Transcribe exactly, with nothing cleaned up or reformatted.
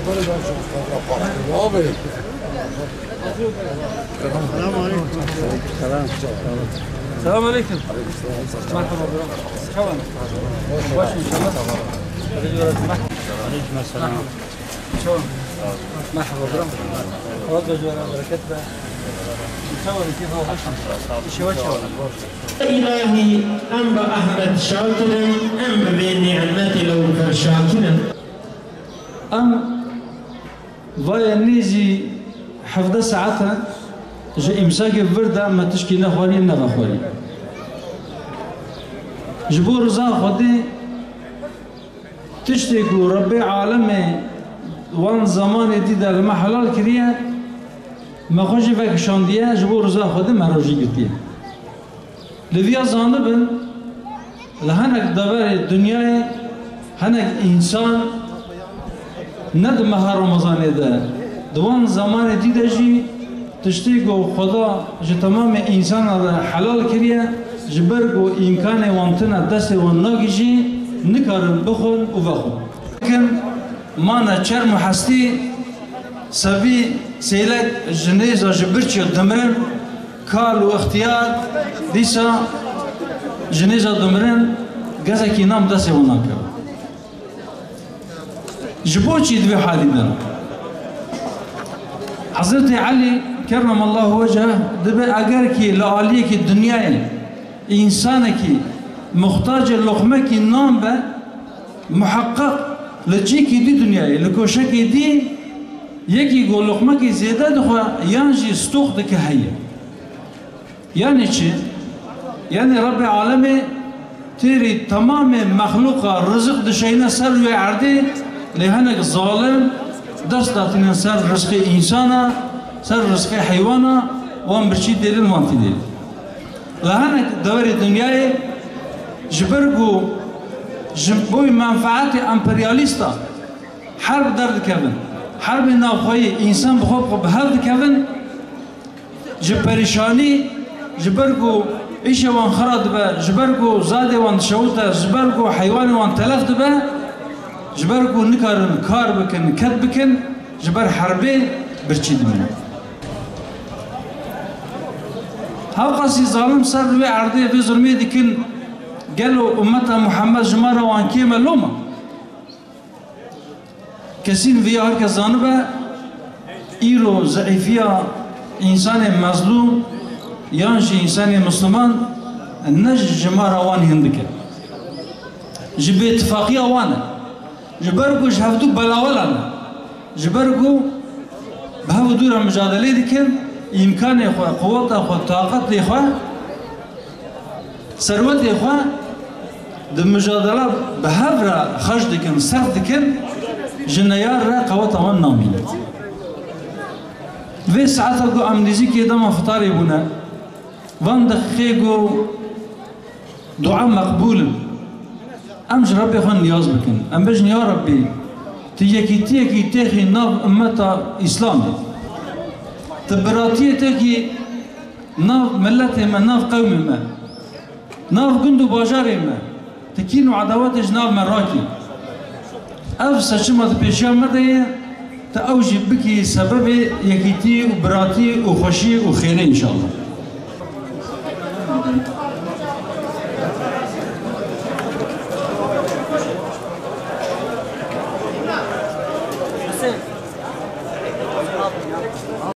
Abi. Selam aleyküm. Merhaba, bro. Çawan. Baş inşallah. Aleyküm selam. Çawan. Merhaba, bro. Allah da cüvera bereket be. Çawan, keyfa hoş. İşe ve çawan. Îlahî, em bi Ehmed şakir in, em bi vê nîmetê li wir şakir in. Em vaya nêzî hevdeh saet e, ji îmsakê vir de me tişkî nexwarî, nevexwarî. Ji bo riza Xwedê, tiştê ku Rebbê alemê wan zemanê dî de li me helal kiriye, me xwe jî vekişandiye, ji bo riza Xwedê me rojî girtiye. Li viya zanibin, li hinek deverê dinyayê hinek însan ne di meha Remezanê de, di wan zemanê dî de jî tiştê ku Xweda ji temamê însanan re helal kiriye, ji ber ku îmkanê wan tune destê wan nagihîjî, nikarin bixwin û vexwin. Kin mane çerm û hestî, sevî sêlek ji nêza ji birçî dimirin, kal û ixtiyar dîsa ji nêza dimirin, gezekî nam destê wan nakeve. Ji bo çi di vê halî de ne? Hezretî Elî kerremallahu weceh dibe, eger kî li aliyekî dinyayê însanekî muxtacê loqmekî nan be, muheqeq li cîkî dî dinyayê, li koşekê dî yekî ku loqmekî zêde dixwe yan jî stoq dike heye. Yanî çi? Yanî Rebbê alemê têrî temamê mexlûqa riziq dişeyne ser wê erdê, lê hinek zalim dest datînin ser rizqê însana, ser rizqê heywana, wan birçî dêlin, wan tî dêlin. Li hinek deverê dinyayê ji ber ku ji bo menfaetê emperyalîsta herb derdikevin, herbê navxweyî însan bi xwe bi xwe bi hev dikevin, ji perîşanî, ji ber ku îşê wan xira dibe, ji ber ku zadê wan dişewite, ji ber ku heywanê wan telef dibe, ji ber ku nikarin kar bikin, ked bikin, ji ber herbê birçî dimînin. Hewqasî zalim ser wê erdê vê zulmê dikin, gelo ummeta Muhammed ji me re wan kêm e loma? Kesîn viya her kes zanibe, îro zeîfiya însanê mezlûm yan jî însanê misliman ne ji jimara wan hindik e. Ji bêtifaqiya wan e. Ji ber ku ji hevdû belawela ne. Ji ber ku bi hev û dû re micadelê dikin, îmkanê xwe, quweta xwe, taqetê xwe, serwetê xwe di micadela bi hev re xerc dikin, serf dikin, ji neyar re qeweta wan namîne. Vê saeta ku em nêzîkî dema fitarê bûne, van deqîqê ku dua meqbûl in, em ji Rebbê xwe niyaz bikin. Em bêjin, ya Rebbî, tu yekîtiyekî têxî nav ummeta Îslamê. Tu biratiyê têxî nav miletê me, nav qewmê me, nav gund û bajarê me, tu kîn û edawetê ji nav me rakî. Ev seçima di pêşiya me de ye, tu ew jî bikî sebebê yekîtî û biratî û xweşî û xêrê înşallah.